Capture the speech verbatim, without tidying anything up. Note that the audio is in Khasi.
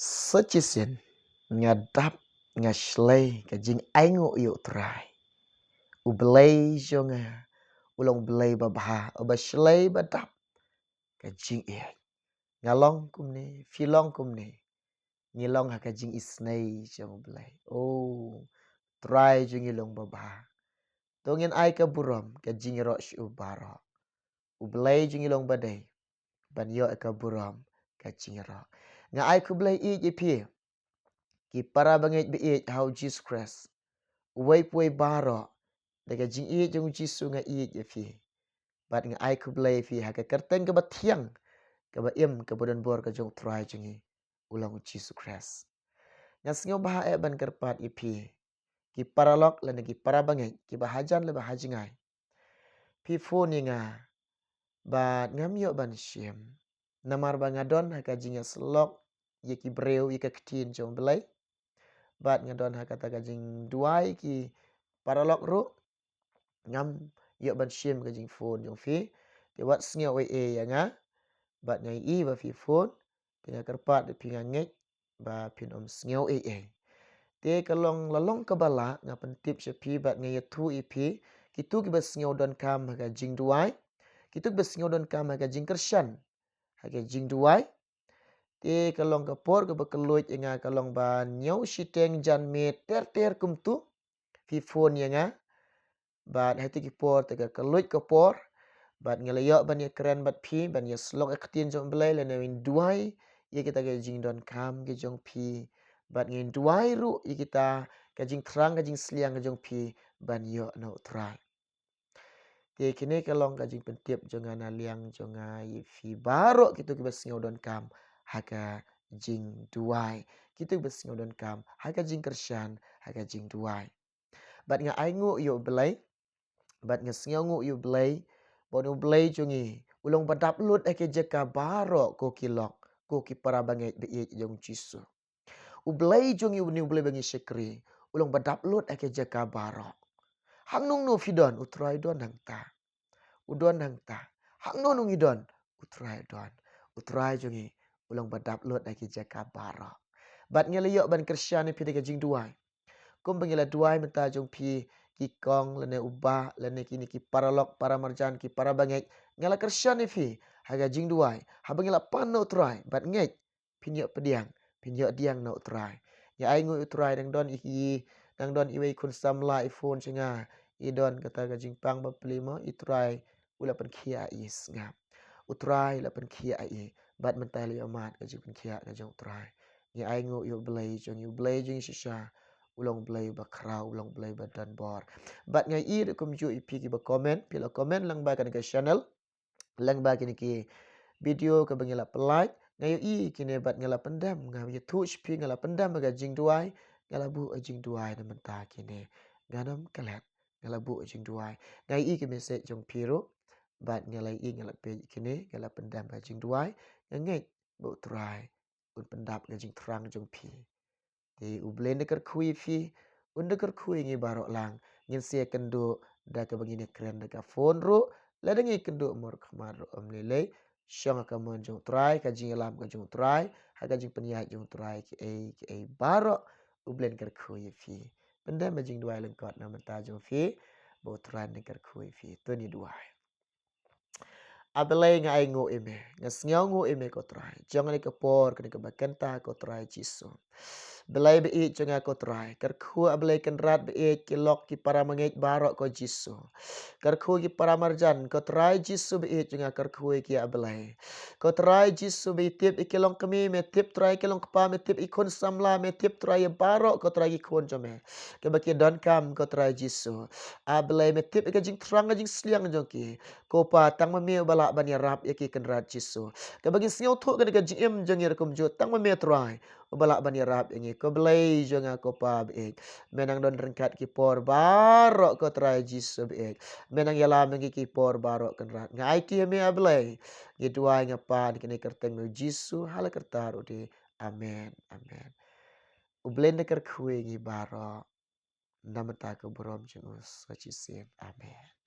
Sa shisien nga dap, nga shlei ka jingainguh ïa U Trai. U Blei jong nga u long Blei babha, uba shlei ba dap ka jingïeit. Nga long kumne, phi long kumne. Ngi long ha ka jingisynei jong U Blei. O Trai jong ngi long babha. To ngin ai ka burom ka jingïaroh sha u baroh. U Blei jong ngi long ba dei ban ïoh ka burom ka jingïaroh. Nga ai khublei ïeit ïa phi, ki para bangeit ba ïeit ha U Jisu Khrist. Uwei pa uwei baroh, da ka jingïeit jong U Jisu nga ïeit ïa phi. Bad nga ai khublei ïa phi ha ka kyrteng kaba thiang, kaba im, kaba don bor ka jong U Trai jong ngi, u long U Jisu Khrist. Nga sngewbha eh ban kyrpad ïa phi, ki paralok lane ki para bangeit kiba hajan lane ba hajngai. Phi phone ïa nga bad ngam ïoh ban shim, namar ba nga don ha ka jingïasyllok ïa ki briew ïa ka ktien jong U Blei. Bad nga don ha kata ka jingduwai ki paralok ruh. Ngam ïoh ban shim ka jingphone jong phi. Te wat sngew ei ei ïa nga. Bad nga ïohi ba phi phone. Te nga kyrpad ïa phi, nga ngeit ba phin ym sngew ei ei. Te ka long la long kaba lah, nga pyntip sha phi bad nga ïathuh ïa phi, kito kiba sngew donkam ha ka jingduwai, kito kiba sngew donkam ha ka jingkyrshan ha ka jingduwai. Te ka long ka por kaba kylluid ïa nga, ka long ba hynñiew shiteng janmiet ter ter kumto, phi phone ïa nga. Bad ha kito ki por te ka kylluid ka por. Bad nga la ïoh ban ïakren bad phi, ban ïasyllok ïa ka ktien jong U Blei lane ban duwai ïa kita ki jingdonkam ki jong phi. Bad ngin duwai ruh ïa kita ka jingthrang ka jingsliang ka jong phi ban ïoh na U Trai. Te kine ka long ka jingpyntip jong nga na liang jong nga ïa phi baroh kito kiba sngew donkam ha ka jingduwai, kito kiba sngew donkam ha ka jingkyrshan ha ka jingduwai. Bad nga ainguh ïa U Blei, bad nga sngewnguh ïa U Blei, ba U Blei jong ngi u long ba dap lut ha ki jaka baroh, ko ki lok, ko ki para bangeit ba ïeit jong U Jisu. U Blei jong ngi, une U Blei ba ngi shakri, u long ba dap lut ha ki jaka baroh. Hangno hangno phi don, U Trai u don hangta. U don hangta. Hangno hangno ngi don, U Trai u don. U Trai jong ngi u long ba dap lut ha ki jaka baroh. Bad nga la ïoh ban kyrshan ïa phi da ka jingduwai. Kumba ngi la duwai mynta jong phi, ki kong lane u bah lane kine ki paralok, para marjan, ki para bangeit, nga la kyrshan ïa phi ha ka jingduwai. Haba ngi la pan na U Trai, bad ngeit phin ïoh pdiang, phin ïoh pdiang na U Trai. Nga ainguh ïa U Trai, nang don i, nang don iwei i khun samla i phone sha nga, i don kata ka jingpang bapli mo, U Trai u la pynkhiah ïa i sngap. U Trai u la pynkhiah ïa i, bad mynta i la ïoh mad ka jingpynkhiah ka jong U Trai. Nga ainguh ïa U Blei jong ngi, U Blei jong ngi shisha u long U Blei uba khraw, u long U Blei uba don bor. Bad nga ïohi ruh kumjuh ïa phi kiba comment, phi la comment lyngba kane ka channel, lyngba kine ki video kaba ngi la pynlait. Nga ïohi kine bad nga la pyndem, nga ïathuh sha phi, nga la pyndem ha ka jingduwai, nga la buh ha jingduwai na mynta kine. Ngan ym klet, nga la buh ha jingduwai. Nga ïohi ki message jong phi ruh, bad nga la ïohi, nga la peit kine, nga la pyndem ha ka jingduwai. Nga ngeit ba U Trai un pyndap ka jingthrang jong phi. Te U Blei un da kyrkhu ïa phi, un da kyrkhu ïa ngi baroh lang. Ngin sa ïakynduh da kaba ngin ïakren da ka phone ruh, lada ngi kynduh markhmat ruh ym lei lei. Shong ha ka mon jong U Trai, ka jingïalam ka jong U Trai, ha ka jingpynïaid jong U Trai, kiei kiei baroh U Blei un kyrkhu ïa phi. Pyndem ha jingduwai lyngkot na bynta jong phi, ba U Trai un da kyrkhu ïa phi. To ngin duwai. A Blei, nga ainguh ïa me, nga sngewnguh ïa me ko Trai, jong kane ka por, kane kaba kynta ko Trai Jisu. Blei ba ïeit jong nga ko Trai, kyrkhu A Blei Kynrad ba ïeit, ki lok ki para bangeit baroh ko Jisu. Kyrkhu ki para marjan ko Trai Jisu ba ïeit jong nga, kyrkhu ïa ki A Blei. Ko Trai Jisu ba ïeit, tip ïa ki longkmie, me tip Trai ki longkpa, me tip ïa ki khun samla, me tip Trai ïa baroh ko Trai ki khun jong me. Kiba ki donkam ko Trai Jisu. A Blei me tip ïa ka jingthrang ka jingsliang jong ki. Ko Pa, tang ma me uba lah ban ïarap ïa ki Kynrad Jisu. Kaba ngin sngewthuh kane ka jingim jong ngi ruh kumjuh, tang ma me Trai uba lah ban ïarap ïa ngi. Ko Blei jong nga ko Pa ba ïeit, me nang don ryngkat ki por baroh ko Trai Jisu ba ïeit. Me nang ïalam ïa ngi ki por baroh Kynrad. Nga aiti ha me A Blei. Ngi duwai nga pan kine kyrteng me Jisu ha la karta ruh de. Amen. Amen. U Blei un da kyrkhu ïa ngi baroh. Na bynta ka burom jong u sa shisien. Amen.